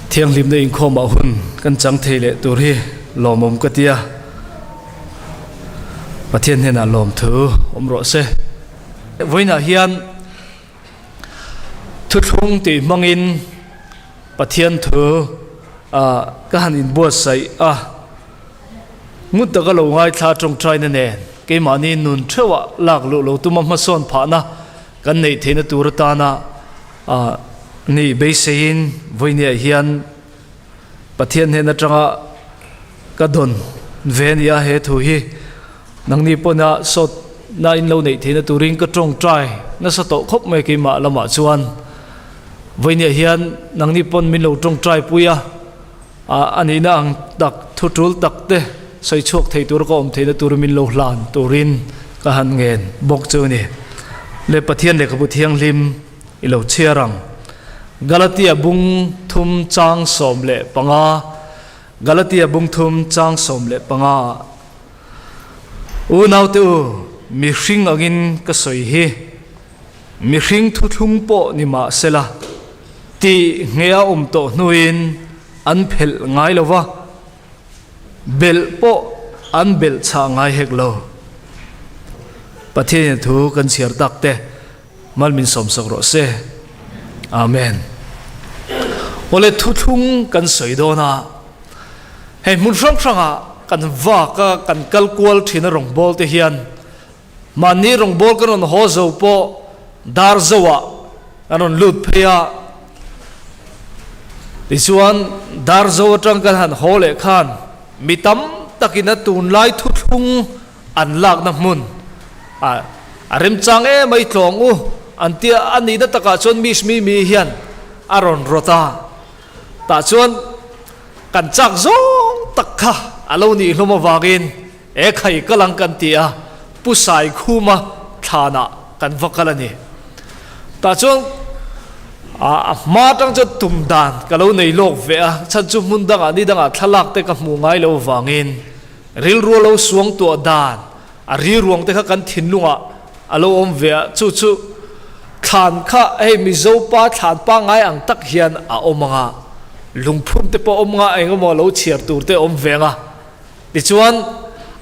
Thianghlimna inkhawmah hun kan chang thei leh tur hi lawmawm ka ti a, Pathian hnenah lawmthu awm rawh se. Vawiinah hian thuthlung tih hmangin Pathian thu ka han inbuatsaih a, ngut taka lo ngaithla tawngtaina nen keimahni nun theuhah lak luh lo tuma hmasawn phahna kan neih theihna tur atana Ni beiseiin vawinia hian Pathian hnen atanga ka dawn ve a ni a, he thu hi nangni pawna sawt na in lo neih theihna turin ka tawngtai nasa tawh khawp mai keimah lamah chuan vawinia hian nangni pawn min lo tawngtai pui a, a nihna ang tak thu tul tak te sawi chhuak thei tur ka awm theihna tur min lo hlan turin ka han ngen bawk chu a ni. Le Pathian lehkhabu thianghlim. I lo chhiar ang. Galatia bung thum chang 15 Galatia bung thum chang 15 Unaute u, mihring angin ka sawi hi, mihring thuthlung pawh ni mah sela, tih nge a awm tawh hnuin an phelh ngai lo va, belh pawh an belh chhah ngai hek lo. Pathianin thu kan chhiar tak te. Mal min sawmsak rawh se. Amen. Awle thuthlung kan sawi dawn a, hei hmun hrang hranga kan vak a, kan kal kual thin a rawngbawl te hian mahni rawngbawl kan rawn haw zo pawh dar zoah kan rawn lut phei a, tichuan dar zo atang kan han haw leh khan mi tam takin a tunlai thuthlung an lakna hmun a a remchang em mai tlawng u an tia a nihna takah chuan miss Mimi hian a rawn rawt a, tah chuan kan chak zawng tak kha a lo nih hlawm avangin e khai kal ang kan ti a, Pu Saikhuma thlanah kan va kal a ni. Tah chuan a hma atang chuan tum dan ka lo nei lawk ve a, chhan chu hmun dangah ni dangah thlalak te ka hmuh ngai lo avangin Rilru a lo suang tuah dan, a riruang te kha kan thinlungah a lo awm ve a, chu chu thlan kha hei Mizo pa thlan pangngai ang tak hian a awm ang a, lungphun te pawh awm nga eng emaw lo chhiar tur te awm ve ang a, tichuan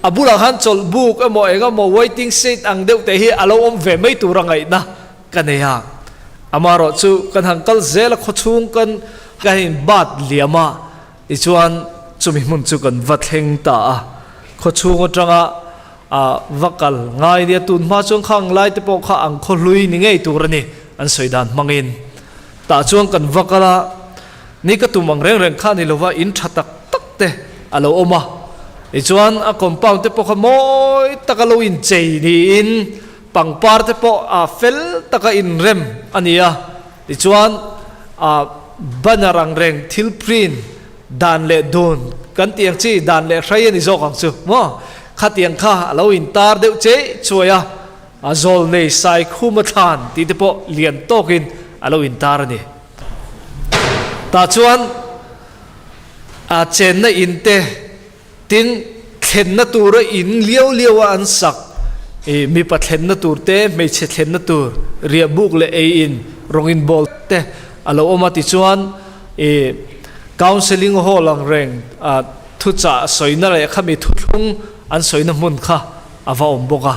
a bulah khan chawlh buk emaw eng emaw waiting shed ang deuh te hi a lo awm ve mai tur a ngaihna ka nei a, amaherawh chu kan han kal zel a khawchhung kan kan inbat liam a. Tichuan, chumi hmun chu kan va thleng ta a, khawchhung atanga a va kal ngai nia, tun hma chuan khang lai te pawh kha ang khaw hlui ni ngei tur a ni, an sawi dan hmangin. Tah chuan kan va kal a, ni ka tum ang reng reng kha ni lova in tha tak tak te a lo awm a, tichuan a compound te pawh kha mawi taka lo inchei niin pangpar te pawh a fel taka inrem a ni a. Tichuan, a banner ang reng thil print dan leh dun kan tih ang chi dan leh hrei a ni zawk ang chu maw? Khatiang kha a lo intar deuh chei chuai a, a zawl nei sai khum a thlan tih te pawh lian tawkin a lo intar a ni. Tah chuan a chenna in te Tin, thlenna tura in liau liaua an sak, ih, mipa thlenna tur te, hmeichhe thlenna tur, riahbuk leh ei in, rawng inbawl te a lo awm a. Tichuan, ih, counselling hall ang reng, ah, thuchah sawina leh khami thuthlung an sawina hmun kha a va awm bawk a.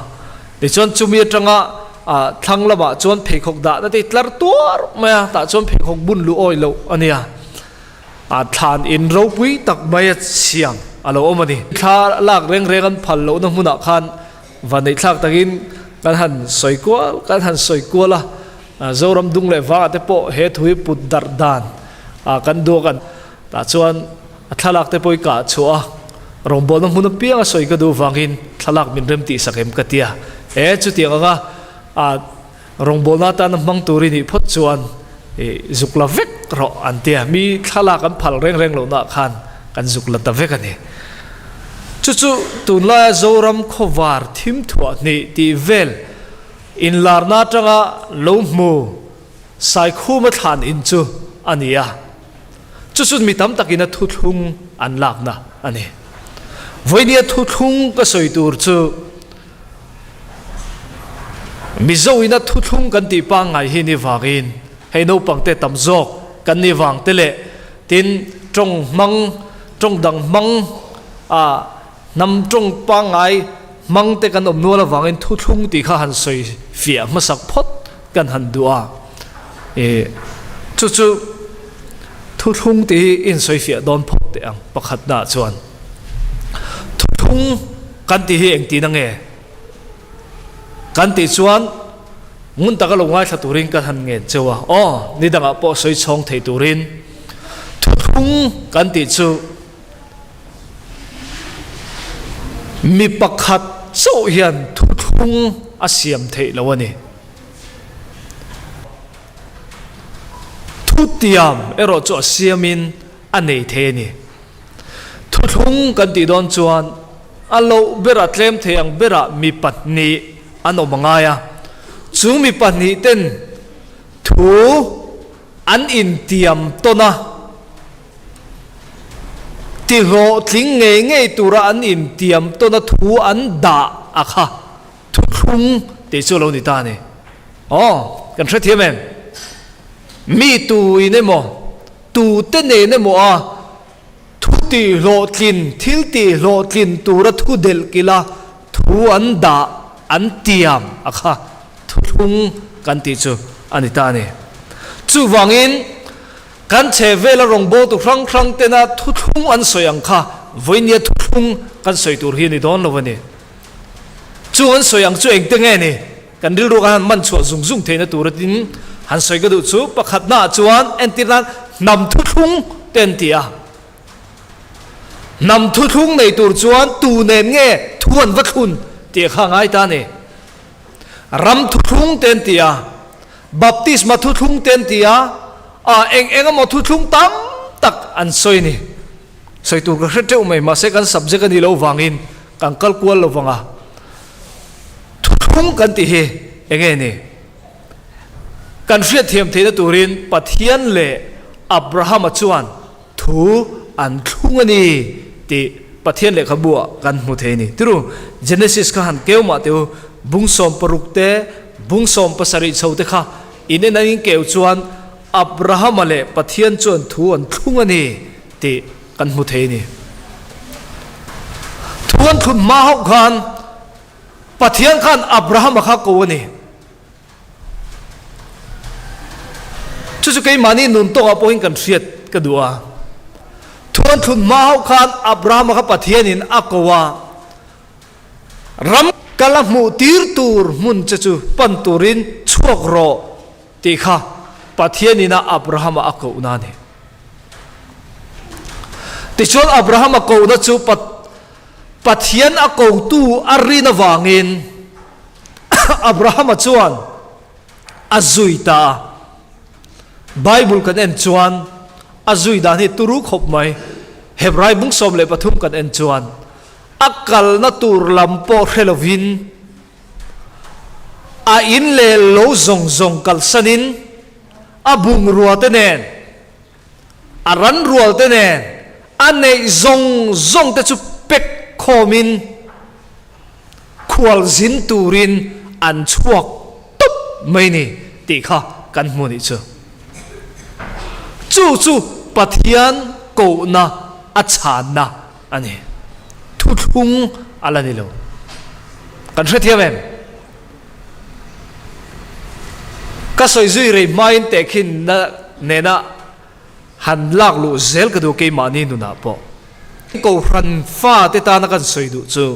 Tichuan, chumi atanga, ah, thlang lamah chuan pheikhawk dahna te hi tlar tuar mai a, tah chuan pheikhawk bun luh awih loh a nia. A thlan in ropui tak mai a siam a lo awm a ni. Thla lak reng reng an phal lohna hmunah khan vaneihthlak takin kan han sawi kual kan han sawi kual a, Zoram dung leh vangah te pawh he thu hi put darh dan kan duak an tah chuan a thlalak te pawh i kah chhuah a, rawngbawlna hmun apianga sawi ka duh vangin thlalak min rem tih sak em ka tia. E chutiang anga a. Rawngbawlna atana hmang tur i nih phawt chuan i zuk la vek rawh an ti a, mi thlalak an phal reng reng lohnaah khan kan zuk la ta vek a ni. Chu chu tunlaia Zoram khawvar thim thuah hnih tih vel inlarna atanga lo hmu Saikhuma thlan in chu a ni a, chu chu mi tam takin a thuthlung an lakna a ni. Vawinia thuthlung ka sawi tur chu. Mizo ina thuthlung kan tih pangngai hi ni vangin hei naupangte tam zawk kan ni vang te leh Tin, tawng hmang, tawng dang hmang a hnam tawng pangngai hmang te kan awm nual avangin thuthlung tih kha han sawi fiah hmasak phawt kan han duh a. Ih, chu chu thuthlung tih hi insawi fiah dawn phawt teh ang pakhatnaah chuan. Thuthlung kan tih hi engtin ange? Kan tih chuan ngun taka lo ngaithla turin kan han ngen cheu a, aw, ni dangah pawh sawi chhawng thei turin thuthlung kan tih chu mi pakhat chauh hian thuthlung a siam theih lo a ni. Thutiam erawh chu a siamin a nei thei a ni. Thuthlung kan tih dawn chuan a loh berah tlem thei ang berah mi pahnih an awm a ngai a, chu mi pahnih ten thu an intiam tawn a, tihlawhtling ngei ngei tura an intiam tawn a thu an dah a kha thuthlung tih chu a lo ni ta a ni. Aw, kan hrethiam em? Mi tuin emaw Tute nen emaw a thu tih hlawhtlin, thil tih hlawhtlin tura thu delh kilh a thu an dah, an tiam a kha thuthlung kan tih chu a ni ta a ni. Chuvangin kan chhehvela rawngbawltu hrang hrang tena thuthlung an sawi ang kha vawinia thuthlung kan sawi tur hi a ni dawn lo a ni. Chu an sawi ang chu engte nge ni? Kan rilru khan han man chhuah zung zung theihna tura tin han sawi ka duh chu pakhatnaah chuan entir nan hnam thuthlung te an ti a. Hnam thuthlung nei tur chuan tu nen nge thu an va thlun tih kha a ngai ta a ni. Ram thuthlung te an ti a, baptisma thuthlung te an ti a, a eng eng emaw thuthlung tam tak an sawi a ni. Sawi tur ka hre teuh mai mahse kan subject a nih loh vangin kan kal kual lo vang a. Thuthlung kan tih hi eng nge ni? Kan hriatthiam theihna turin Pathian leh Abrahama chuan thu an thlung a ni tih Pathian lehkhabuah kan hmu thei a ni. Tiru, Genesis kha han keu mah teh u, bung 16 te, bung 17 chho te kha in en an inkeu chuan Abrahama leh Pathian chuan thu an thlung a ni tih kan hmu thei a ni. Thu an thlun hma hauh khan Pathian khan Abrahama kha ko a ni. Chu chu keimahni nun tawkah pawhin kan hriat ka duh a. Thu an thlun hma hauh khan Abrahama kha Pathianin a ko a, ram kal a hmuh tir tur hmun che chu pan turin chhuak rawh tih kha Pathianin a Abrahama a kohna a ni. Tichuan Abrahama kohna chu Pathian a kotu a rin avangin Abrahama chuan a zui ta a. Bible kan en chuan a zui dan hi turu khawp mai. Hebrai bung 13 kan en chuan a kalna tur lam pawh hre lovin a in leh lo zawng zawng kalsanin a bungrua te nen, a ran rual te nen, a neih zawng zawng te chu pek khawmin khual zin turin an chhuak tawp mai ni tih kha kan hmu nih chu. Chu chu Pathian kohna a chhanna a ni. Thuthlung a la ni lo. Kan hrethiam em? Ka sawi zui rei hmain tehkhinna nena han lak luh zel ka duh keimahni nunah pawh. Kohhran fate tana kan sawi duh chu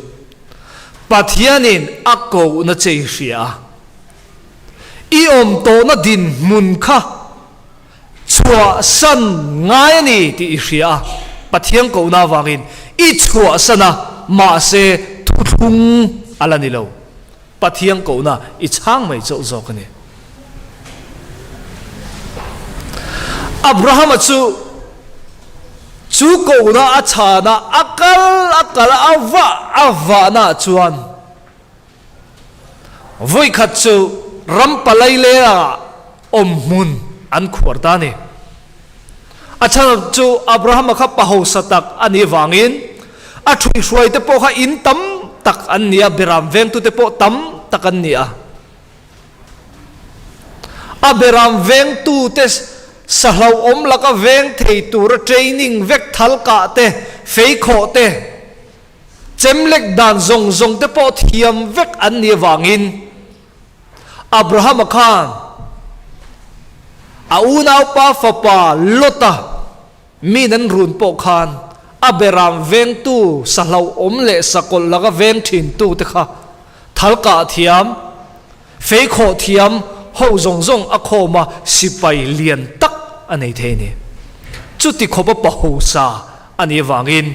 Pathianin a kohna che i hria a, i awm tawhna dinhmun kha chhuahsan ngai a ni tih i hria a, Pathian kohna avangin i chhuahsan a, mahse thuthlung a la ni lo. Pathian kohna i chhang mai chauh zawk a ni. Abrahama chu chu kohna a chhan a, a kal a kal a, a vah a vahnaah chuan vawikhat chu ram palaileah awmhmun an khuar ta a ni. A chhan chu Abrahama kha pa hausa tak a nih vangin a ṭhuihhruaite pawh kha in tam tak an ni a, beram vengtute pawh tam tak an ni a. A beram vengtute. Sa hlauhawm laka veng thei tura training vek thal kah te, fei khawh te, chem lek dan zawng zawng te pawh thiam vek an nih avangin Abrahama khan a unaupa fapa Lota Min an run pawh khan a beram vengtu sa hlauhawm leh sakawlh laka veng thintu te kha thal kah thiam, fei khawh thiam ho zawng zawng a khawm a sipai lian tak a nei thei a ni. Chuti khawp a pahosa a nih avangin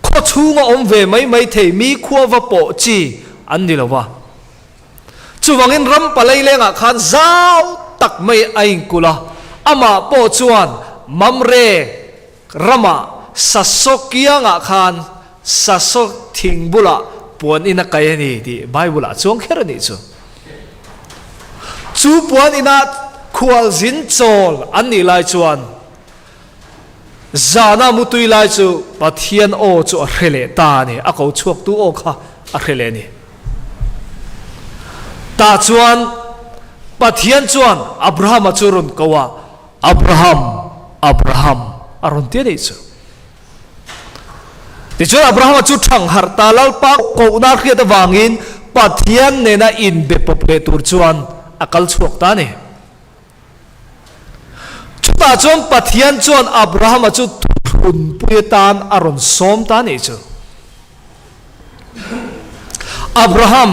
khaw chhunga awm ve mai mai thei mi khua va pawh chi an ni lo va. Chuvangin ram palei lengah khan zau tak mai a inkulh a, amah pawh chuan Mamre ramah sasaw kiangah khan sasaw thing bulah puan in a kai a ni tih Bible-ah chuang kher a nih chu. Chu puan inah khualzin chawl an nih lai chuan Zana mutui lai chu Pathian aw chu a hre leh ta a ni, a ko chhuaktu aw kha a hre leh a ni. Tah chuan Pathian chuan Abrahama chu rawn ko a, Abraham, Abraham, a rawn ti a nih chu. Tichuan Abrahama chu thang harh ta Lalpa kohna hriat avangin Pathian nena inbe pawp leh tur chuan a kal chhuak ta a ni. Chutah chuan Pathian chuan Abrahama chu thuthlunpui atan a rawn sawm ta a nih chu. Abraham,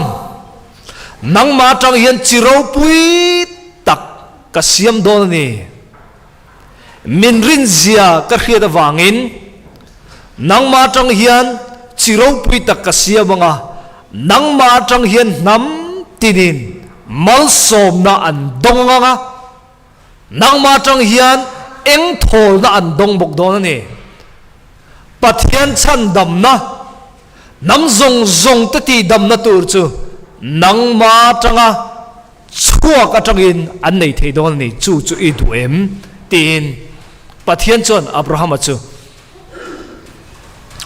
nangmah atang hian chi ropui tak ka siam dawn a ni. Min rinzia ka hriat avangin nangmah atang hian chi ropui tak ka siam ang a, nangmah atang hian hnam tinin malsawmna an dawng ang a, nangmah atang hian eng thawlna an dawng bawk dawn a ni. Pathian chhandamna, hnam zawng zawng te tihdamna tur chu nangmah atanga Chhuak atangin an nei thei dawn a ni, chu chu i duh em? tiin Pathian chuan Abrahama chu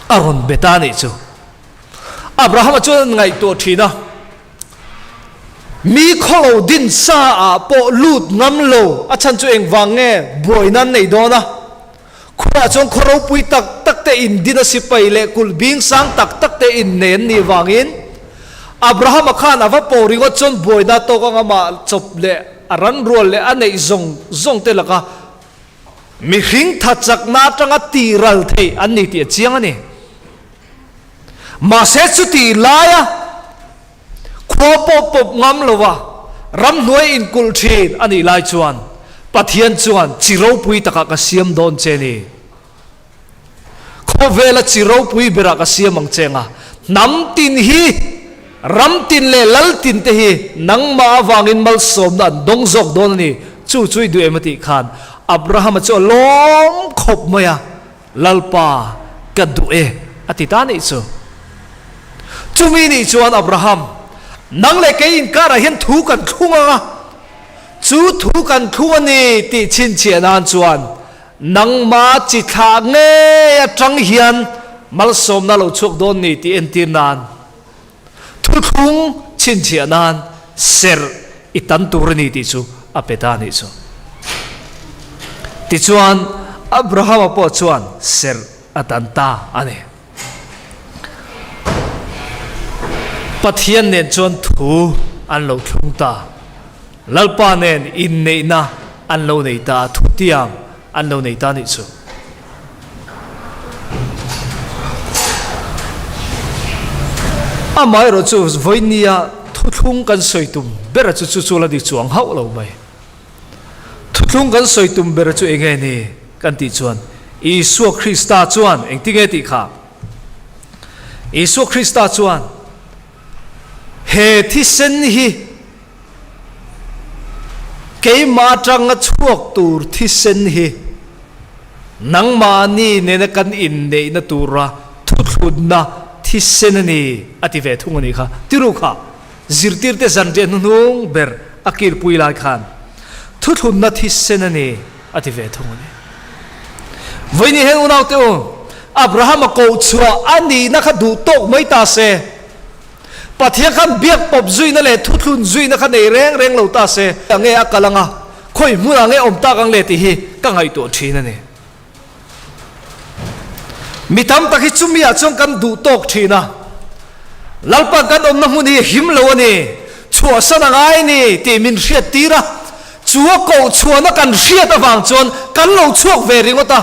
a rawn be ta a nih chu. Abrahama chuan a ngaihtuah thin a, Mi khawlo din sa ah pawh lut ngam lo, a chhan chu engvang nge buaina an nei dawn a? Khuaah chuan khaw ropui tak tak te indin a sipai leh kulh bing sang tak tak te innei an nih vangin Abrahama khan a va pawh ringawt chuan buaina tawk anga mah chawp leh a ran rual leh a neih zawng zawng te laka mihring tha chakna atanga tih ral theih an ni tih a chiang a ni. Mahse chutih laia Khua pawh pawp ngam lova ramhnuai inkulh thin a nih lai chuan Pathian chuan chi ropui takah ka siam dawn che ni. Khawvela chi ropui berah ka siam ang che nga, hnam tin hi, ram tin leh lal tin te hi nangmah avangin malsawmna an dawng zawk dawn a ni. Chu chu i duh em a tih khan Abrahama chu a lawm khawp mai a. Lalpa, ka duh e, a ti ta nih chu. Chumi nih chuan Abraham, nang leh kei inkarah hian thu kan thlung ang a, chu thu kan thlung a ni tih chhinchhiah nan chuan nangma chi thlah ngei atang hian malsawmna lo chhuak dawn ni tih entir nan Thuthlung chhinchhiah nan serh i tan tur a ni tih chu a pe ta a nih chu. Tichuan, Abrahama pawh chuan serh a tan ta a ni. Pathian nen chuan thu an lo thlung ta. Lalpa nen inneihna an lo nei ta a, thutiang an lo nei ta a nih chu. Amaherawh chu vawinia thuthlung kan sawi tum bera chu chu chu la ni chuang hauh lo mai. Thuthlung kan sawi tum bera chu eng nge ni kan tih chuan Isua Krista chuan engti nge tih kha? Isua Krista chuan he thisen hi Keimah atanga chhuak tur thisen hi nangmahni nena kan inneihna tura thuthlunna thisen a ni, a ti ve thung a nih kha. Tiru kha, zirtirte zanriah hnuhnung ber a kilpui lai khan thuthlunna thisen a ni, a ti ve thung a ni. Vawiin hian unaute u, Abrahama kohchhuah a nihna kha duh tawk mai ta se, Pathian khan biak pawp zuina leh thuthlun zuina kha nei reng reng lo ta se, nge a kal anga? Khawi hmunah nge awm tak ang le tih hi ka ngaihtuah thin a ni. Mi tam tak hi chumi ah chuan kan duh tawk thin a, Lalpa kan awmna hmun hi him lo a ni, chhuahsan a ngai a ni tih min hriat tir a, chu a koh chhuahna kan hriat avang chuan kan lo chhuak ve ringawt a.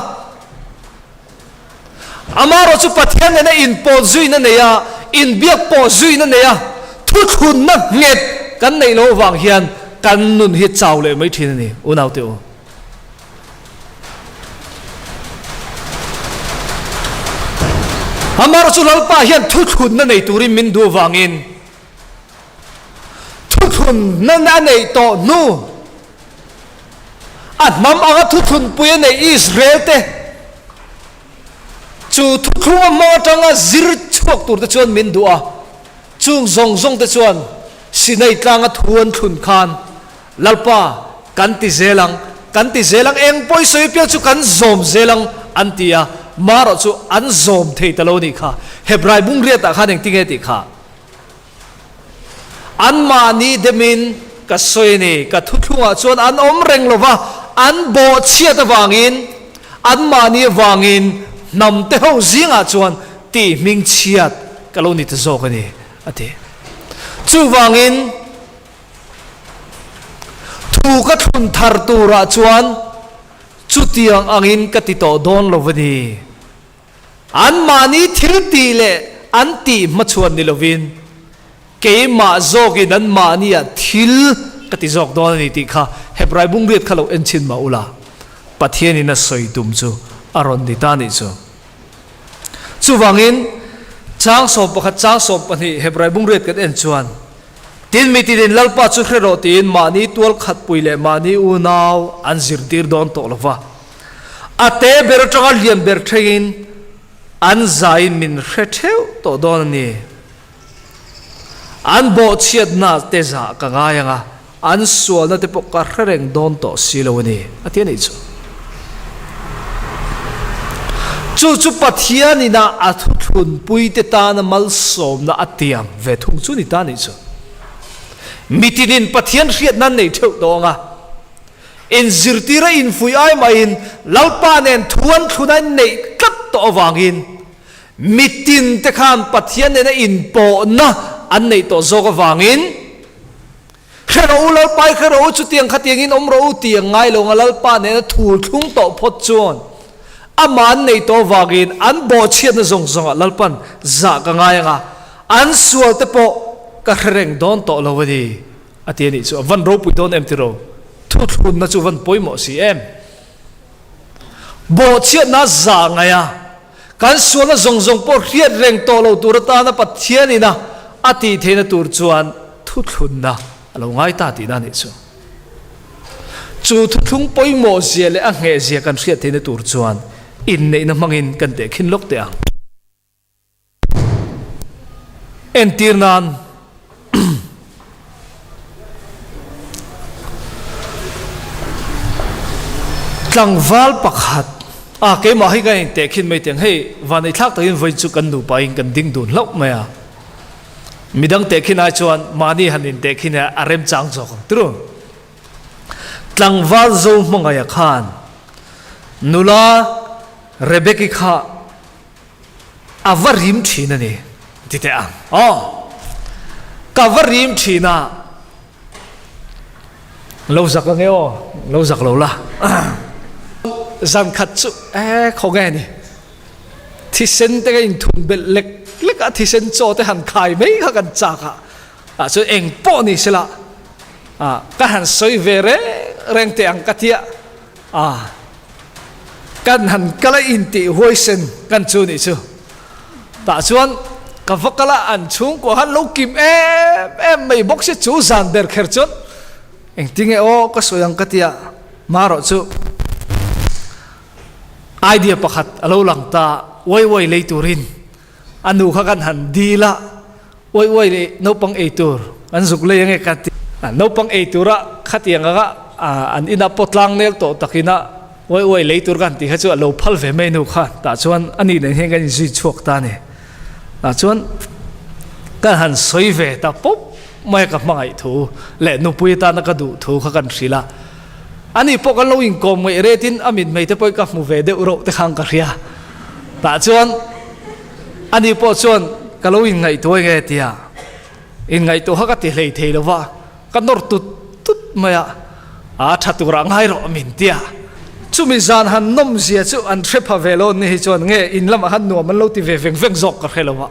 Amaherawh chu Pathian nena inpawh zuina nei a, inbiak pawh zuina nei a, thuthlunna nghet kan neih loh avang hian kan nun hi chau leh mai thin a ni, unaute u. Amaherawh chu Lalpa hian thuthlunna nei turin min duh avangin thuthlunna a neih tawh hnu a hnam anga thuthlunpui a neih Israel te chu thuthlung a hmang atanga zir chhuak tur te chuan min duh a, chung zawng zawng te chuan Sinai tlanga thu an thlun khan Lalpa, kan ti zel ang, kan ti zel ang, eng pawi sawi piang chu kan zawm zel ang, an ti a, marawh chu an zawm thei ta lo nih kha. Hebrai bungriatah khan engtinge tih kha? Anmahni demin ka sawi a ni, ka thuthlungah chuan an awm reng lo va, an bawhchhiat avangin, anmahni avangin hnamte ho zingah chuan tih hmingchhiat ka lo ni ta zawk a ni, a ti. Chuvangin, Thu ka thlun thar turah chuan chutiang angin ka ti tawh dawn lo a ni. Anmahni thil tih leh an tih hmachhuan ni lovin keimah zawkin anmahniah thil ka ti zawk dawn a ni tih kha Hebrai bungriat kha lo en chhin mah ula, Pathianin a sawi tum chu a rawn ni ta nih chu. Chuvangin, chang 11 chang 12 Hebrai bungriat kan en chuan, Tin, mi tinin Lalpa chu hre rawh tiin mahni tual khatpui leh mahni unau an zirtir dawn tawh lo va. A te ber atanga lian ber theiin an zaiin min hre theuh tawh dawn a ni. An bawhchhiatna te zah ka ngai ang a, An sualna te pawh ka hre reng dawn tawh si lo a ni, a ti a nih chu. Chu chu Pathian ina a thuthlunpui te tana malsawmna a tiam ve thung chu ni ta nih chu. Mitinin Pathian hriatna an nei theuh tawh ang a, inzirtira infuih ai mahin Lalpa nen thu an thlun a inneih tlat tawh avangin mitin te khan Pathian nena inpawhna an neih tawh zawk avangin Hre rawh u, Lalpa i hre rawh u, chutiang khatiangin awm rawh u tih ang ngai lo nga Lalpa nena thul thlung tawh phawt chuan amah an nei tawh avangin an bawhchhiatna zawng zawngah Lalpan zah ka ngai ang a, an sual te pawh ka hre reng dawn tawh lo a ni, a ti a nih chu. A van ropui dawn em tiraw? Thuthlunna chu van pawimawh si em? Bawhchhiatna zah ngaih a. Kan sualna zawng zawng pawh hriat reng tawh lo tur atana Pathian ina a tih theihna tur chuan thuthlunna a lo ngai ta tihna a nih chu. Chu thuthlung pawimawh zia leh a ngheh zia kan hriat theihna tur chuan inneihna hmangin kan tehkhin lawk teh ang. Entir nan tlangval pakhat a keimah hi ka inteh khin mai teng hei vanei thlak takin vawiin chu kan nupa in kan ding dun hlauh mai a midang teh khin ai chuan mahni han inteh khin a remchang zawk ang turu tlangval zo hmangaih khan nula Rebecca kha A va rim thin a ni, ti teh ang. Aw, ka va rim thin a. Lo zak ang e aw, lo zak lo la. Zan khat chu e khaw nge ni. Thisen te ka inthun belh lek lek a, thisen chaw te han khai mai kha kan chak a. Ah chuan eng pawh ni sela, ah ka han sawi ve reng reng teh ang ka tia. A, kan han kal a intih huaisen kan chu nih chu. Tah chuan ka va kal a, an chhungkua khan lo kim em em mai bawk si chu zan ber kher chuan engtinge aw ka sawi ang ka tia marawh chu idea pakhat a lo lang ta uai uai lei turin a nu kha kan han dil a. Uai uai leh naupang ei tur an zuk lei ange ka ti. Naupang ei tura khatiang anga an ina pawh tlang nel tawh takina uai uai lei tur ka han tih kha chu a lo phal ve mai nu kha. Tah chuan a ni nen hian kan inzui chhuak ta a ni. Tah chuan ka han sawi ve ta pawp mai a ka hmangaih thu leh nupui atana ka duh thu kha kan hrilh a. Ani pawh kan lo inkawm ngaih retin a mitmei te pawh hi ka hmu ve deuh rauh te khan ka hria. Tah chuan ani pawh chuan ka lo inngaihtuah eng nge tia inngaihtuah kha ka ti hlei thei lo va, ka nawr tut tut mai a, a tha turah ngai rawh min tia. Chumi zan han nawm zia chu an hre pha ve lo ni hi chuan nge in lamah khan nuam an lo ti ve veng veng zawk ka hre lo va.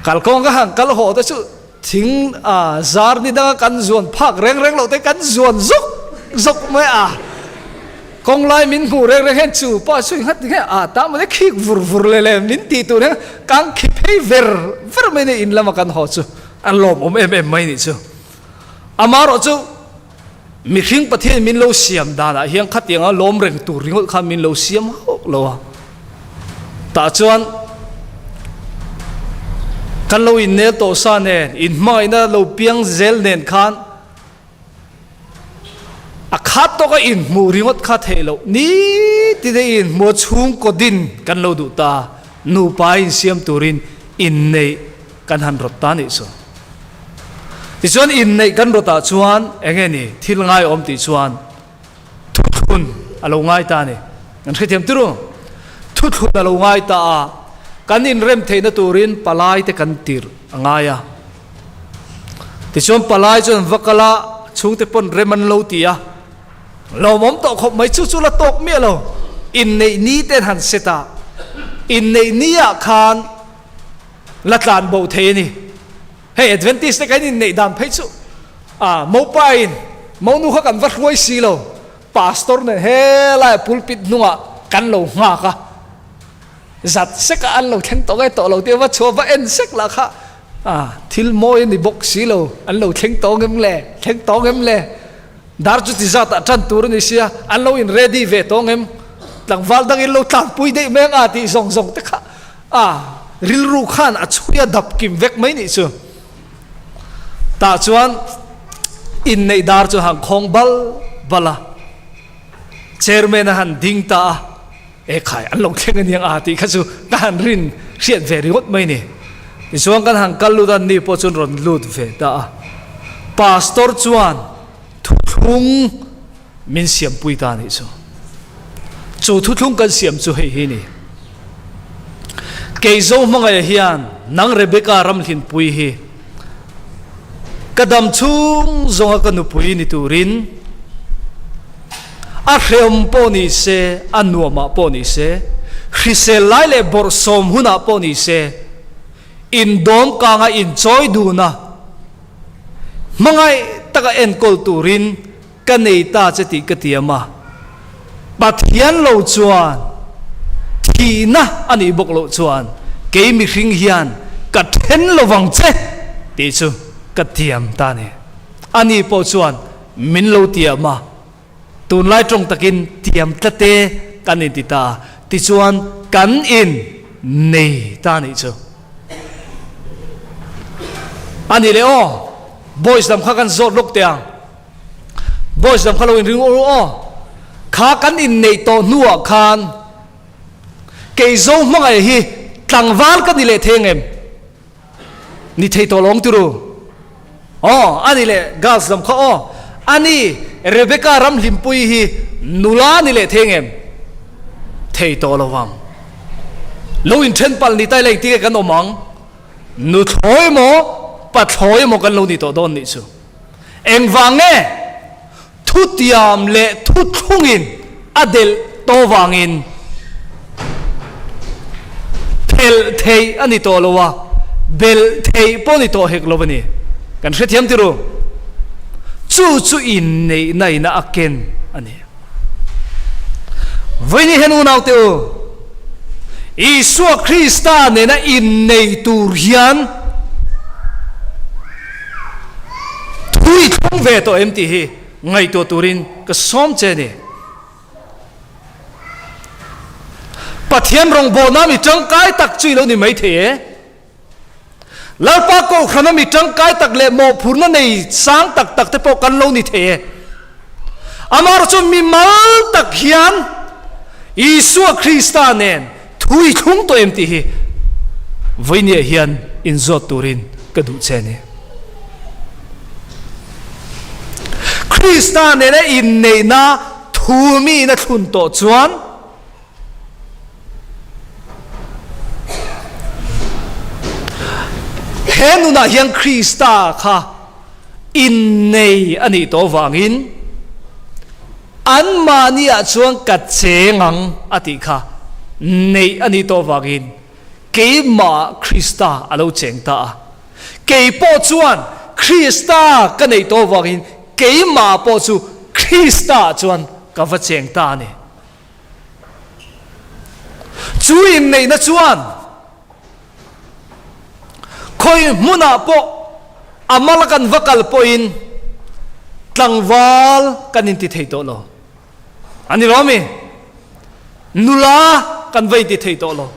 Kalkawng ka han kal haw te chu Thing a zar ni danga kan zuan phak reng reng loh te kan zuan zawk zawk mai a. Kawng lai min hmuh reng reng hian chu pa chu nghat nge a ta mawle khik vur vur leh leh min tih tur hian kan khi phei ver ver mai ni in lama kan haw chu an lawmawm em em mai nih chu. Amaherawh chu Mihring Pathian min lo siam danah hian khatianga lawm reng tur ringawt khan min lo siam hauh lo a. Tah chuan kan lo innel tawh sa nen, inhmangaihna lo piang zel nen khan a khat tawka inhmuh ringawt kha theih loh. Nitin a inhmuh a chhungkaw din kan lo duh ta, nupa insiam turin inneih kan han rawt ta nih chu. Tichuan inneih kan rawtah chuan eng nge ni thil ngaiawm tih chuan thuthlun a lo ngai ta a ni. Kan hrethiam turu. Thuthlun a lo ngai ta a, kan inrem theihna turin palai te kan tirh a ngai a. Tichuan palai chuan va kal a, chhungte pawn rem an lo ti a, lawmawm tawh khawp mai chu chu la tawk miah lo. Inneih ni te an han set a, inneih ni ah khan La tlan bo thei a ni. Hei Adventist te kan inneih dan phei chu ah mopa in monu kha kan va hruai si lo, pastor nen helai pulpit hnungah kan lo nghak a, zat sek a an lo thleng tawh nge tawh lo tih a va chhuah va en sek lah kha ah thil mawi a ni bawk si lo, an lo thleng tawh ngem le, thleng tawh ngem le. Dar chu ti zat ah tan tur a ni sia, an lo in ready ve tawh ngem, tlangval dangin lo tlanpui daih mai ang a tih zawng zawng te kha a rilru khan a chhui a dap kim vek mai nih chu. Tah chuan inneih dar chu han khawng bal bal a, chairman a han ding ta a, e khai an lo thleng a niang a tih kha chu ka han rin hriat ve ringawt mai ni. Tichuan kan han kal lut a, ni pawh chuan rawn lut ve ta a, pastor chuan thuthlung Min siampui ta nih chu. Chu thuthlung kan siam chu hei hi ni. Kei zo hmangaih hian nang Rebecca ramhlinpui hi ka dam chhung zawnga ka nupui ni turin a hreawm pawh ni se, a nuamah pawh ni se, hrisel lai leh bawrhsawm hunah pawh ni se, indawm kanga inchawi duna hmangaih taka enkawl turin Ka nei ta che tih ka tiam a, Pathian lo chuan thihna a nih bawk loh chuan kei mihring hian ka then lo vang che tih chu ka tiam ta a ni. Ani pawh chuan min lo tiam a, tunlai tawng takin tiam tlate kan inti ta a, tichuan kan in nei ta a nih chu. A nih leh aw, boys lam kha kan zawt lawk teh ang. Boys lam kha lo inring ur aw. Kha kan inneih tawh hnuah khan kei zo hmangaih hi tlangval ka ni leh thei ang em? Ni thei tawh lawng tiru. Aw, a ni leh girls lam kha aw. A ni, Rebecca Ramhlimpui hi nula ni leh thei ang em? Thei tawh lo vang. Lo inthen palh ni ta ila engtin nge kan awm ang? Nuthlawi emaw, pathlawi emaw kan lo ni tawh dawn nih chu. Engvang nge? Thutiam leh thuthlungin a delh tawh vangin phelh theih a ni tawh lo a, belh theih pawh ni tawh hek lo a ni. Kan hrethiam ti ru? Chu chu inneihna ina a ken a ni. Vawiin hian unaute u, Isua Krista nena innei tur hian thu i thlung ve tawh em tih hi ngaihtuah turin ka sawm che a ni. Pathian rawngbawlna mi tangkai tak chu i lo ni maithei e. Lalpa Kohhrana mi tangkai tak leh mawhphurhna nei sang tak tak te pawh kan lo ni thei e. Amaherawh chu mi mal tak hian Isua Krista nen thu i thlung tawh em tih hi vawinia hian inzawt turin ka duh che a ni. Krista nena inneihna thu miin a thlun tawh chuan, He nunah hian Krista kha innei a nih tawh vangin anmahniah chuan ka cheng ang a tih kha neih a nih tawh vangin keimahah Krista a lo cheng ta a. Kei pawh chuan Krista ka neih tawh vangin keimahah pawh chu Kristaah chuan ka va cheng ta a ni. Chu inneihna chuan khawi hmunah pawh a mal kan va kal pawhin tlangval kan inti thei tawh lo. A ni lo mi? Nula kan va inti thei tawh lo.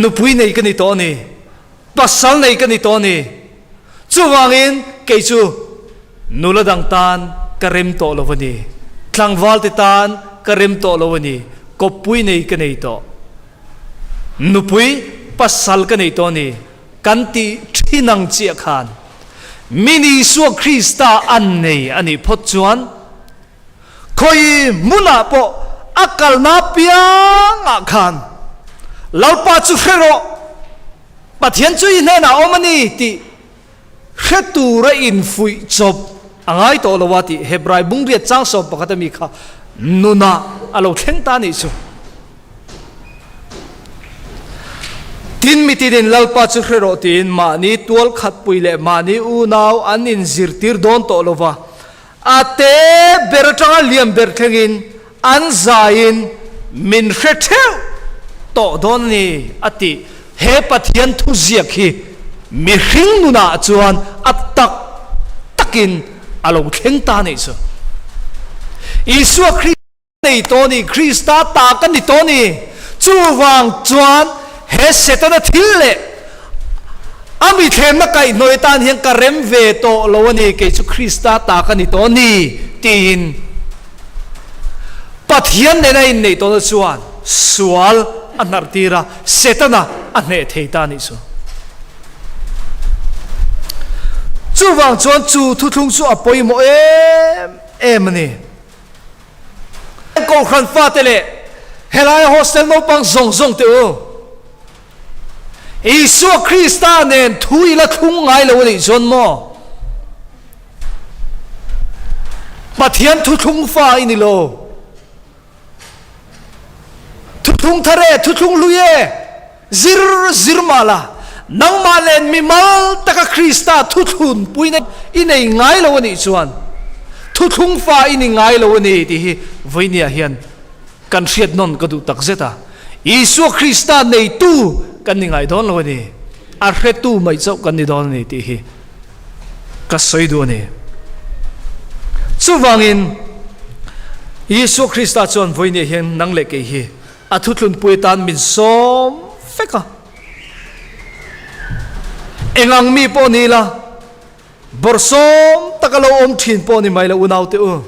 Nupui nei ka ni tawh a ni. Pasal nei ka ni tawh a ni. Chuvangin kei chu nula dang tan ka rem tawh lo a ni. Tlangval te tan ka rem tawh lo a ni. Kawppui nei ka nei tawh. Nupui pasal ka nei tawh a ni. Kan tih thin ang chiah khan min Isua Krista an nei a nih phawt chuan Khawi hmunah pawh a kalna piangah khan Lalpa chu hre rawh, Pathian chu i hnenah a awm a ni tih hre tura infuih chawp a ngai tawh lo a tih Hebrai bungriat chang 11 a mi kha nunah a lo thleng ta a nih chu. Tin, mitinin Lalpa chu hre rawh tiin mahni tualkhatpui leh mahni unau an inzirtir dawn tawh lo va, A te ber atanga lian ber thlengin an zaiin min hre theuh tawh dawn a ni, a ti. He Pathian thuziak hi mihring nunah chuan a tak takin a lo thleng ta a nih chu. Isua Krista. Nei tawh ni, Krista ta ka ni tawh ni. Chuvang chuan he Setana thil leh a mithlemna kaihhnawih atan hian ka rem ve tawh lo a ni, kei chu Krista ta ka ni tawh ni, tiin Pathian nena inneih tawhna chuan sual a hnarhtir a, Setana a hneh thei ta a nih chu. Chuvang chuan chu thuthlung chu a pawimawh em em a ni. Kohhran fate leh helaia hostel naupang zawng zawng te u, Isua Krista nen thu i la thlung ngai lo a nih chuan maw? Pathian thuthlung fa i ni lo. Thuthlung thar e, thuthlung hlui e, zir zir mah la, nangmah len mimal taka Krista thuthlun puina i nei ngai lo a nih chuan thuthlung fa i ni ngai lo a ni tih hi vawinia hian kan hriat nawn ka duh tak zet a. Isua Krista neitu kan ni ngai dawn lo a ni, a hretu mai chauh kan ni dawn a ni tih hi. Ka sawi duh a ni. Chuvangin, Isua Krista chuan vawinia hian nang leh kei hi a thuthlunpui atan min sawm vek a. Eng ang mi pawh ni ila, bawrhsawm taka lo awm thin pawh ni mai lo unaute u.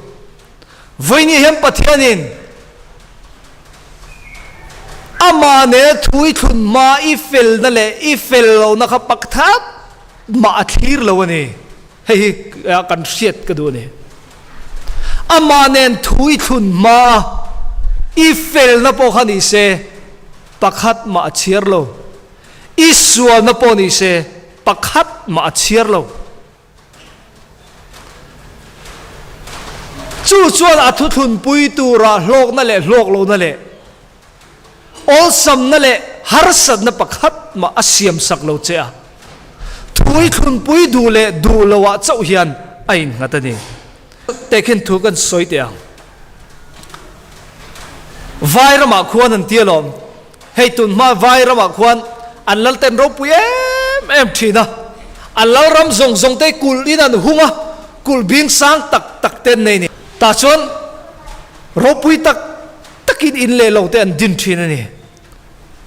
Vawinia hian Pathianin amah nena thu i thlun hma i felna leh i fel lohna kha pakhat mah a thlir lo a ni. Hei hi kan hriat ka duh a ni. Amah nen thu i thlun hma a, i felna pawh kha ni se, pakhat mah a chhiar lo. I sualna pawh ni se, pakhat mah a chhiar lo. Chu chuan a thuthlunpui tura hlawkna leh hlawk lohna leh awlsamna leh harsatna pakhat mah a siamsak lo che a, thuithlunpui duh leh duh loah chauh hian a innghat a ni. Tehkhin thu kan sawi teh ang. Vai ramah khuan an ti alawm. Hei tun hma vai ramah khuan an lal ten ropui em em thin a, an lal ram zawng zawng te kulh in an hung a, kulh bing sang tak tak te an nei a ni. Tah chuan ropui tak takin in leh lo te an din thin a ni.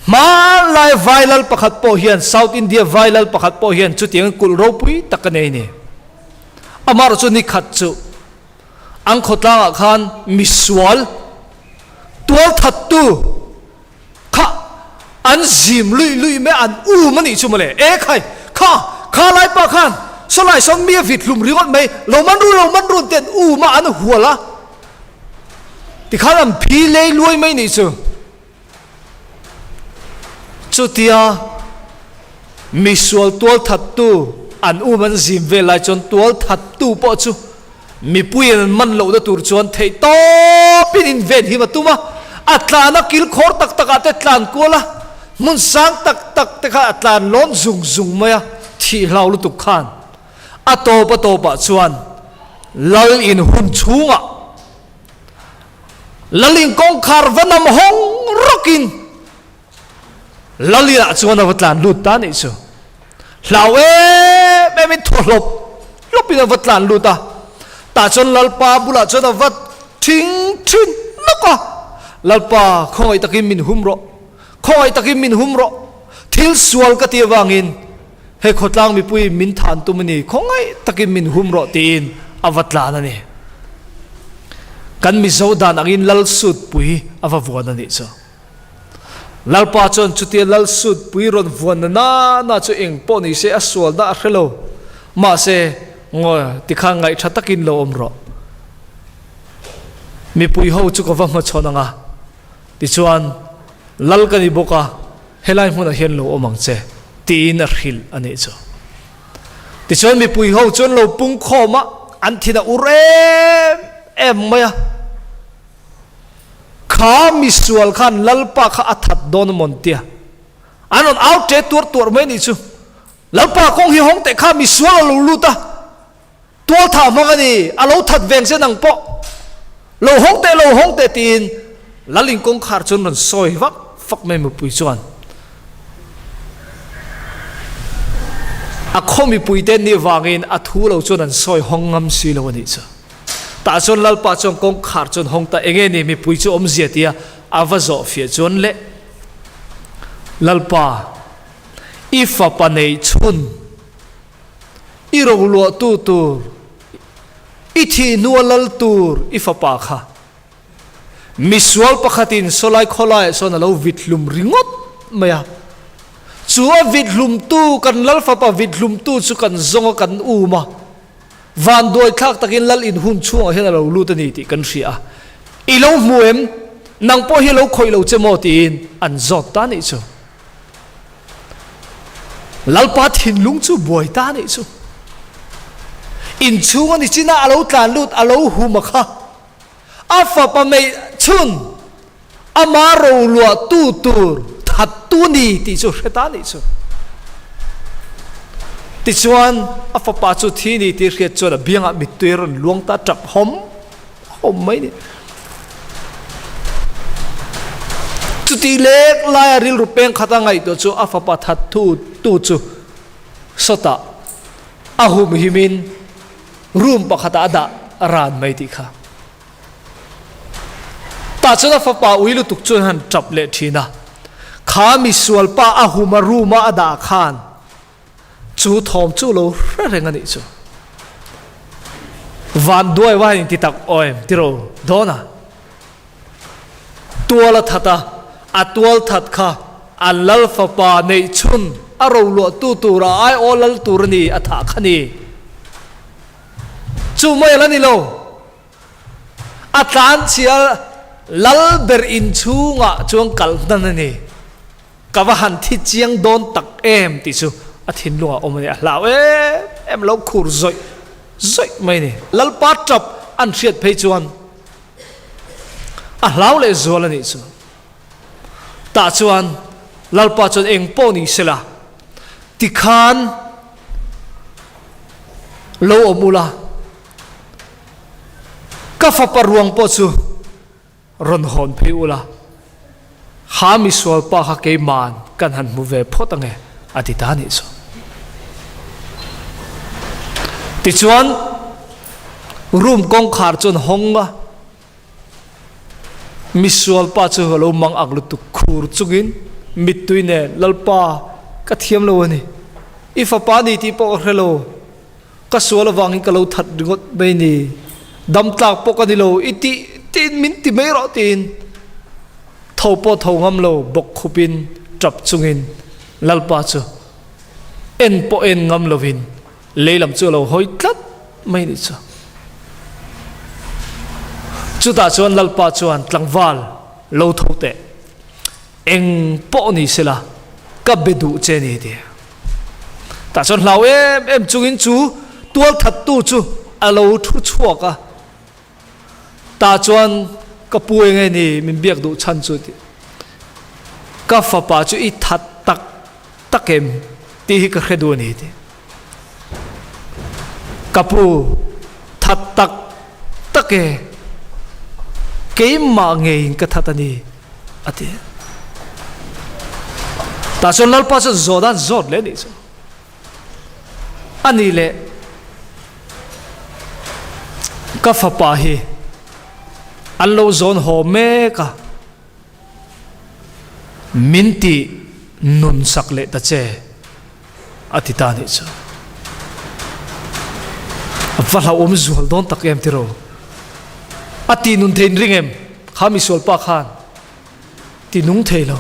Hmanlai vai lal pakhat pawh hian, South India vai lal pakhat pawh hian chutiang kulh ropui tak a nei a ni. Amaherawhchu chu ni khat chu an khawtlangah khan misual tualthattu kha an zim luih luih mai a, an um a nih chu mawle. E khai, kha, kha lai pa khan. Sawlai sawn mi a vit hlum ringawt mai, lo man run lo man run ten um a an hual a, tikhan an phi lei luai mai nih chu. Chutia misual tualthattu an um an zim vel lai chuan tualthattu pawh chu mipuiin an man lohna tur chuan theih tawpin inven him a tum a, a tlan a kilkhawr tak takah te tlan kual a, hmun sang tak tak te kha a tlan lawn zung zung mai a, thih hlau lutuk khan a tawp a tawpah chuan lal in hun chhungah Lalin kawngkhar va nam hawng rawkin Lalinah chuan a va tlan lut ta nih chu. Hlau em em in thaw hlawp hlawpin a va tlan lut a. Tah chuan Lalpa bulah chuan a va thing thin nawk a, Lalpa, khawngaih takin min hum rawh, khawngaih takin min hum rawh, thil sual ka ti avangin Hei khawtlang mipui min than tum a ni, khawngaih takin min hum rawh tiin a va tlan a ni. Kan Mizo dan angin Lal Sutpui a va vuan a nih chu. Lalpa chuan chutia Lal Sutpui rawn vuan na na na chu eng pawh ni se a sualna a hre lo. Mahse, ngaw tikhan ngaihṭha takin lo awm rawh. Mipui ho chu ka va hmachhawn ang a, tichuan Lal ka ni bawk a, Helai hmunah hian lo awm ang che, tiin a hrilh a nih chu. Tichuan mipui ho chu an lo pung khawm a, an thin a ur em em mai a. Kha misual khan Lalpa kha a that dawn a mawn tia. An rawn au ṭe tuar tuar mai a nih chu. Lalpa kawng hi hawng teh kha misual a lo lut a. Tual thah hmang a ni, a lo that veng che nang pawh. Lo hawng teh, lo hawng teh tiin Lalin kawngkhar chuan rawn sawi vak vak mai mipui chuan. A khaw mipui te nih vangin a thu lo chuan an sawi hawng ngam si lo a nih chu. Tah chuan Lalpa chuan kawngkhar chuan hawng ta enge ni mipui chu awmzia tia a va zawh fiah chuan le Lalpa i fapa neih chhun I roluahtu tur, i thih hnua lal tur i fapa kha misual pakhatin sawlai khawlaiah sawn a lo vit hlum ringawt mai a. Chu a vit hlumtu, kan lal fapa vit hlumtu chu kan zawng a, kan um a. Vanduaithlak takin lal in hun chhungah hian a lo lut a ni tih kan hria a. I lo hmu em? Nang pawh hi a lo khawih lo che maw? tiin an zawt ta nih chu. Lalpa thinlung chu buai ta nih chu. Inchhung a ni chin a, a lo tlan lut, a lo hum a kha. A fapa mei chhun ama roluah tu tur that tu ni tih chu hre ta nih chu. Tichuan a fapa chu thi ni tih hriat chuan a biangah mittui a rawn luang ta tap hawm. Awm mai ni. Chutih lek laia rilru peng khata ngaihtuah chu a fapa that thu tu chu sawtah a humhimin room pakhatah a dah ran mai tih kha. Tah chuan a fapa ui lutuk chuan han tap leh thin a, kha misualpa a huma room a a dah khan Chu thawm chu lo hre reng a nih chu. Van duai va in ti tak awm tiro dawn a. Tual a that a, a tual that kha an lal fapa neih chhun a roluah tu tur a ai aw lal tur a ni a thah kha ni. Chu mai a la ni lo. A tlan chhia lal ber inchhungah chuan kal hnan a ni. Ka va han thi chiang dawn tak em tih chu a thinlungah awm a ni. A hlau em em lo khur zawih zawih mai a ni. Lalpa tap an hriat phei chuan a hlau leh zual a nih chu. Tah chuan Lalpa chuan eng pawh ni sela tikhan lo awm ula, ka fapa ruang pawh chu Rawn hawn phei ula, ha misual pa kha keima'n kan han hmu ve phawt ange, a ti ta nih chu. Tichuan, room kawngkhar chuan hawng a, misual pa chu a lo mang ak lutuk khur chungin mittui nen, Lalpa, ka thiam lo a ni, i fapa ni tih pawh ka hre lo, Ka sual avangin ka lo that ringawt mai ni, dam tlak pawh ka ni lo, i tih tiin min ti mai rawh tiin tho pawh tho ngam lo bawk khupin tap chungin Lalpa chu en pawh en ngam lovin Lei lam chu a lo hawi tlat mai nih chu. Chutah chuan Lalpa chuan tlangval lo tho teh, eng pawh ni sela ka be duh che ni ti. Tah chuan hlau em em chungin chu tualthattu chu a lo thu chhuak a. Tah chuan ka pu eng nge ni min biak duh chhan chu tih. Ka fapa chu i that tak tak em tih hi ka hre duh a ni tih. Ka pu that tak tak e, keimah ngeiin ka that a ni a ti. Tah chuan Lalpa chuan zawt a zawt leh a nih chu. A nih leh ka fapa hi an lo zawn haw mek a, min tih nun sak leh ta che a ti ta nih chu. A va hlauhawm zual dawn tak em tiraw? A tih nun thei in ring em? Kha misual pa khan. Ti nung thei lo.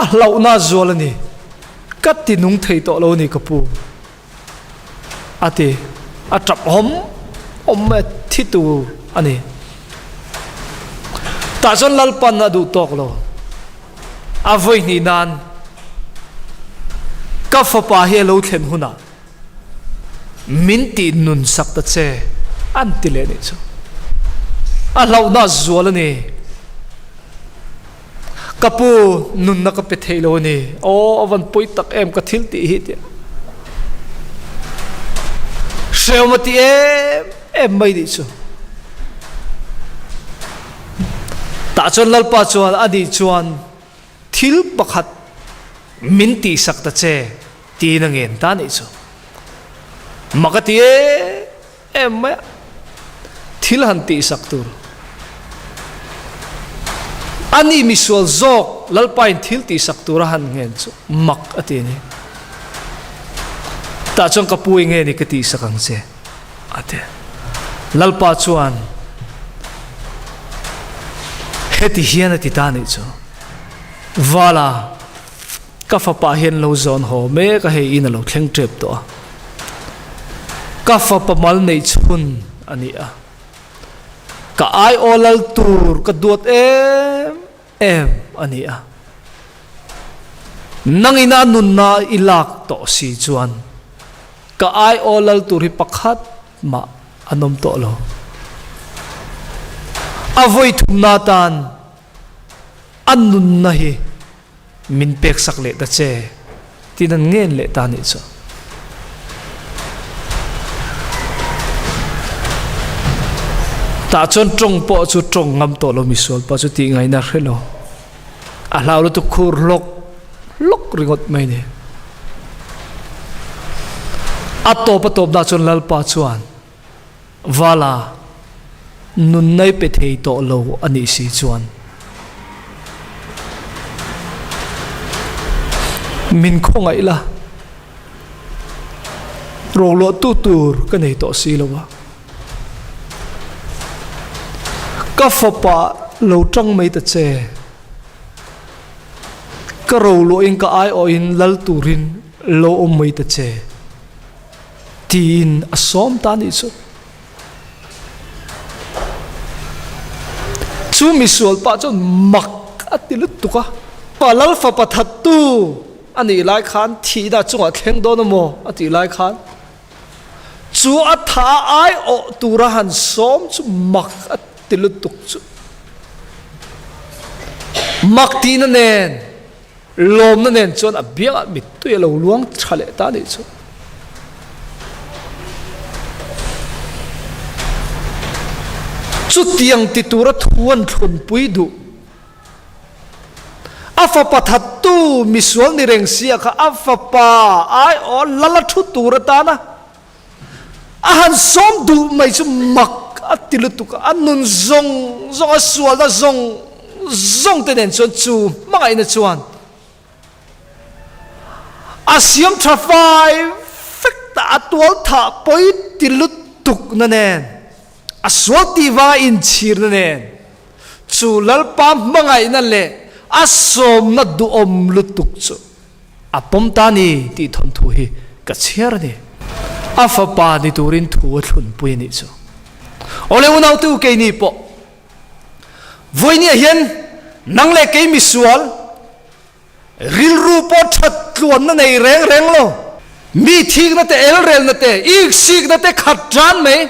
A hlauhna zual a ni. Ka ti nung thei tawh lo a ni ka pu. A ti. A tap awm awm mai a thi tur a ni. Tah chuan Lalpan a duh tawk lo. A vawi hnih nan ka fapa hi a lo thlen hunah Min tih nun sak ta che an ti leh nih chu. A hlauhna a zual a ni. Ka pu nunna ka pe thei lo a ni. Aw a van pawi tak em ka thil tih hi tia. Hrehawm a ti em em mai nih chu. Tah chuan Lalpa chuan a nih chuan thil pakhat min tihsak ta che. Tiin a ngen ta nih chu. Mak a ti em em mai a, thil han tihsak tur. A ni misual zawk Lalpain thil tihsak tur a han ngen chu mak a ti a ni. Tah chuan ka pu eng nge ni ka tihsak ang che a ti. Lalpa chuan heti hian a ti ta nih chu, Vala, Ka fapa hian lo zawn haw mek a, hei in a lo thleng tep tawh a. Ka fapa mal neih chhun a ni a. Ka aiaw lal tur ka duat em em a ni a. Nangin a nunna i lak tawh si chuan ka aiaw lal tur hi pakhat mah an awm tawh lo. A vawi thumna tan a nunna hi Min pek sak leh ta che tiin an ngen leh ta nih chu. Tah chuan tawng pawh chu tawng ngam tawh lo misual pawh chu tih ngaihna hre lo. A hlau lutuk khur hlawk hlawk ringawt mai ni. A tawp a tawp dah chuan Lalpa chuan Vala, nunna i pe thei tawh lo a nih si chuan min khawngaih la, roluahtu tur ka nei tawh si lo a, ka fapa lo tang mai ta che, ka roluahin ka aiawhin lal turin lo awm mai ta che. Tiin a sawm ta nih chu. Chu misual pah chuan mak a ti lutuk a, Pa Lal fapa thattu a nih lai khan thihna chungah thleng dawn a maw a tih lai khan chu a tha ai awh tura han sawm chu mak a ti lutuk chu. Mak tihna nen Lawmna nen chuan a biangah mittui a lo luang tha leh ta nih chu. Chutiang ti tura thu an thlunpui duh. A fapa thattu misual ni reng sia kha a fapa aiawh lal a thu tur atana A han sawm duh mai chu mak a ti lutuk a, a nun zawng zawng, a sualna zawng zawng te nen chuan chu hmangaihna chuan a siam tha fai vek ta, a tual thah pawi ti lutuk na nen, a sual tih vanga inchhirna nen, chu Lalpa hmangaihna leh a sawmna duhawm lutuk chu. A pawm ta ni tih thawnthu hi ka chhiar a ni. A fapa ni turin thu a thlunpui a nih chu. Awle unautu keini pawh vawinia hian nang leh kei misual rilru pawh that tluanna nei reng reng lo, mi thikna te elrelna te iksikna te khat tan mai,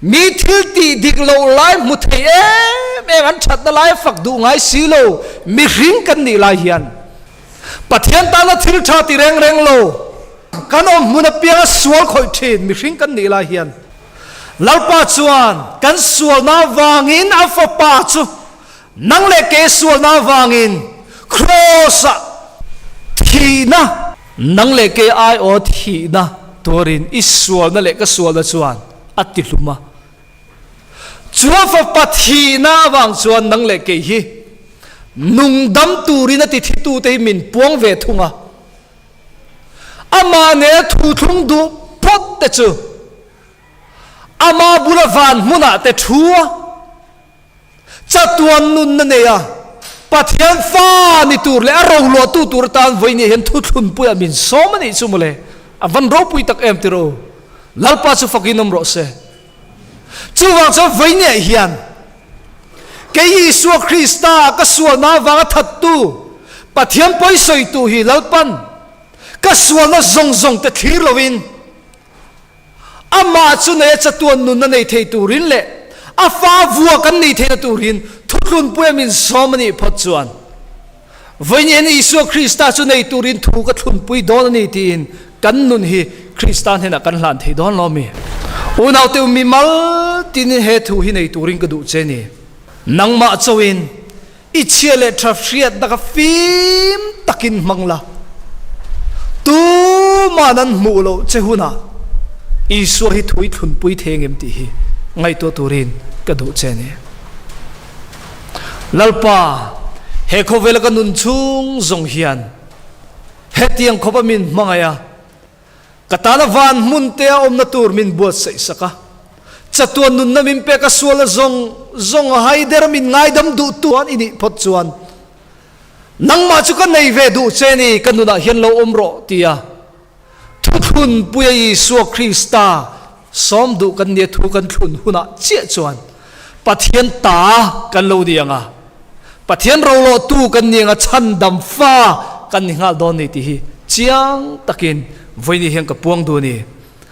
mi thil tih dik loh lai hmu thei em em an thatna lai fak duh ngai si lo mihring kan nih lai hian Pathian tana thil tha ti reng reng lo kan awm hmun apianga sual khawih thin mihring kan nih lai hian Lalpa chuan kan sualna avangin a fapa chu nang leh ke sualna avangin Kraws-ah thihna, nang leh ke aiawh thihna tuarin i sualna leh ka sualna chuan a ti hlum a. Chu a fapa thihna avang chuan nang leh kei hi nungdam turin a ti thitute hi min puang ve thung a. Amah nena thu thlung duh phawt te chu ama bula van hmunah te thu a, chatuan nunna nei a, Pathian fa ni tur leh a roluahtu tur atan vawinia hian thuthlunpuiah min sawm a nih chu mawle. A van ropui tak em tiraw? Lalpa chu fakin awm rawh se. Chuvang chuan vawinia hian kei Isua Krista ka sualna avanga thattu Pathian pawisawitu hi Lalpan ka sualna zawng zawng te thlir loin Amah chu nei a chatuan nunna nei thei turin leh a fa vua kan nei theihna turin thutlunpui a min sawm a nih phawt chuan vawiin Isua Krista chu nei turin thu ka thlunpui dawn a ni tiin kan nun hi Krista hnenah kan hlan thei dawn lo mi. Unaute u mimal tinin he thu hi nei turin ka duh che ni. Nangmah chauhin I chhia leh tha hriatna kha fim takin hmang la, tuma'n an hmuh loh che hunah Isua hi thu i thlunpui thei engem tih hi ngaihtuah turin ka duh che a ni. Lalpa, he khawvela ka nun chhung zawng hian hetiang khawpa min hmangaih a, Ka tana van hmun te a awmna tur min buatsaih sak a, chatuan nunna min pek a sual a zawng zawng a haider min ngaidam duh tuan i nih phawt chuan nangmah chu ka nei ve duh che ni, ka nunah hian lo awm rawh tia thuthlunpuia Isua Krista Sawm duh kan nia thu kan thlun hunah chiah chuan Pathian ta kan lo ni ang a, Pathian rolawhtu kan ni ang a, chhandam fa kan ni nghal dawn ni tih hi chiang takin vawiini hian ka puang duh a ni.